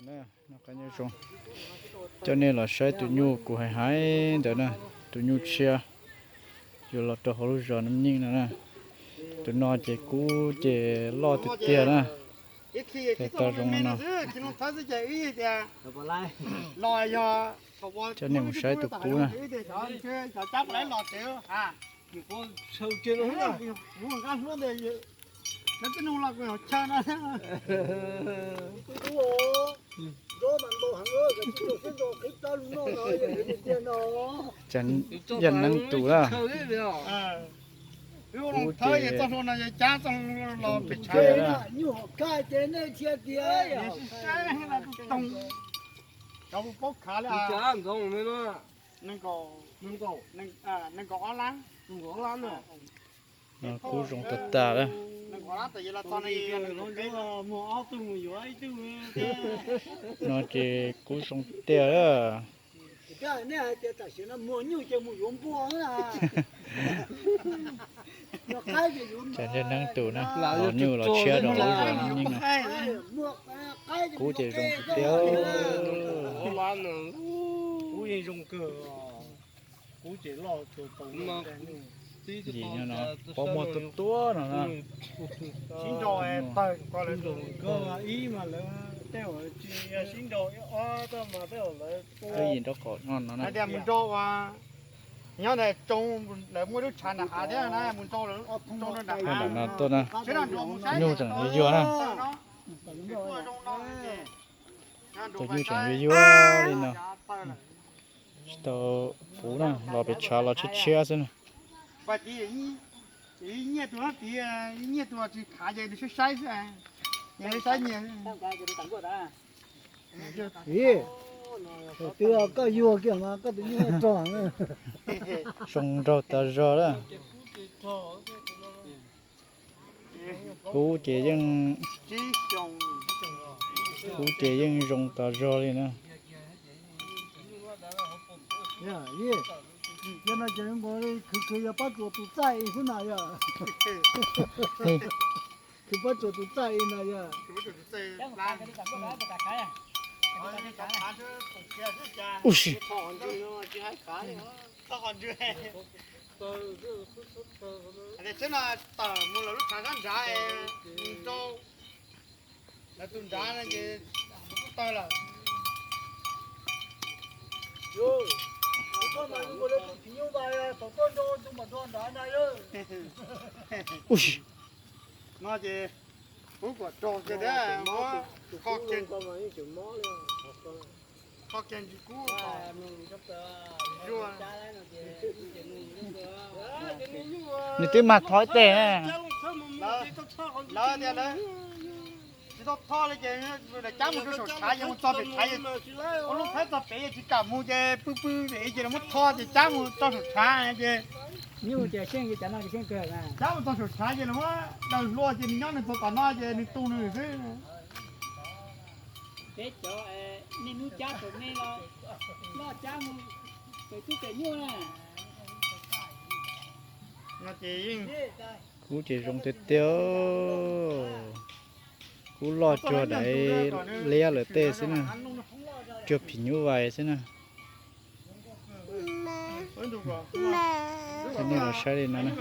Noj qab nyob zoo, coj nej los saib tus nyuj kuv hais hais ntawd na, tus nyuj tshiab yuav los rau hauv lub zos Nam Nyeej no na. Tus no ces kub ces loj tiag tiag na. Ces tau zoo no. Coj nej mus saib tus kub na. Yaj neeb tus na. Kub ces Kub zoo tag tag lawm. No ces kub zoo tiag lawm. Tam yaj neeb tus na, los nyuj los tshiab rau lub zos Nam Nyeej no. Kub ces zoo tiag. Yim no pob muag tuab tuab no na. Twb yim nraub qaum no na. Nyob ntawm tsoo, lawv muaj lub tshav nram hav thiab na, mus tsoo rau nram hav no tuaj na. Nyuj tseem yuag yuag na. Tus nyuj tseem yuag yuag li no. Tsis tau puv na, los pem tshav los tshiab tshiab xwb na. Nyiaj tus, nyiaj tus tsis khav ces nws saib saib xwb, saib nyiaj. Twb koj yuag kiag mas koj tus nyuj rog. Zoo nraug tas zog lawm. Kub ces yeej, kub ces yeej zoo tas zog li na. Yog no ces khwv khwv yog pob tsuas tus txaij xwb na yog. Khwv pob tsuas tus txaij na yog. Ub si. Txhob no tawm mus lawv lub tshav sab nrad, mus rau lawv tus nrad no ces mus kuj tawg lawm. Koj mas mus lawv tus phim nyuj vas thaum koj nrau tus mam nrog nrad na yog. Ub si. No ces kuv kom rog kiag thiab, muab kho kiag, kho kiag ntsis kub kom zuaj. Nws twb mag thov ib teg. Lawv tias lawv tsis tau tho li ces lawv cab mus rau saum tshav, ces mus txog pem tshav, ua lub thaib txog pem ces tsis kam mus ces pw pw pem ces lawv muab tho ces cab mus txog saum tshav ces, cab mus txog saum tshav ces lawv muab daws hlua ces nws nyob nws txog tom no ces nws tu nws xwb. Peb cov niaj hnub cab tom me los loj cab mus pem tub pem nyuj na. Kub ces zoo tiag tiag. Kub loj cuag daim liab lawm tej xwb na, cuag phim nyuj vais xwb na. Coj nej los saib li no na.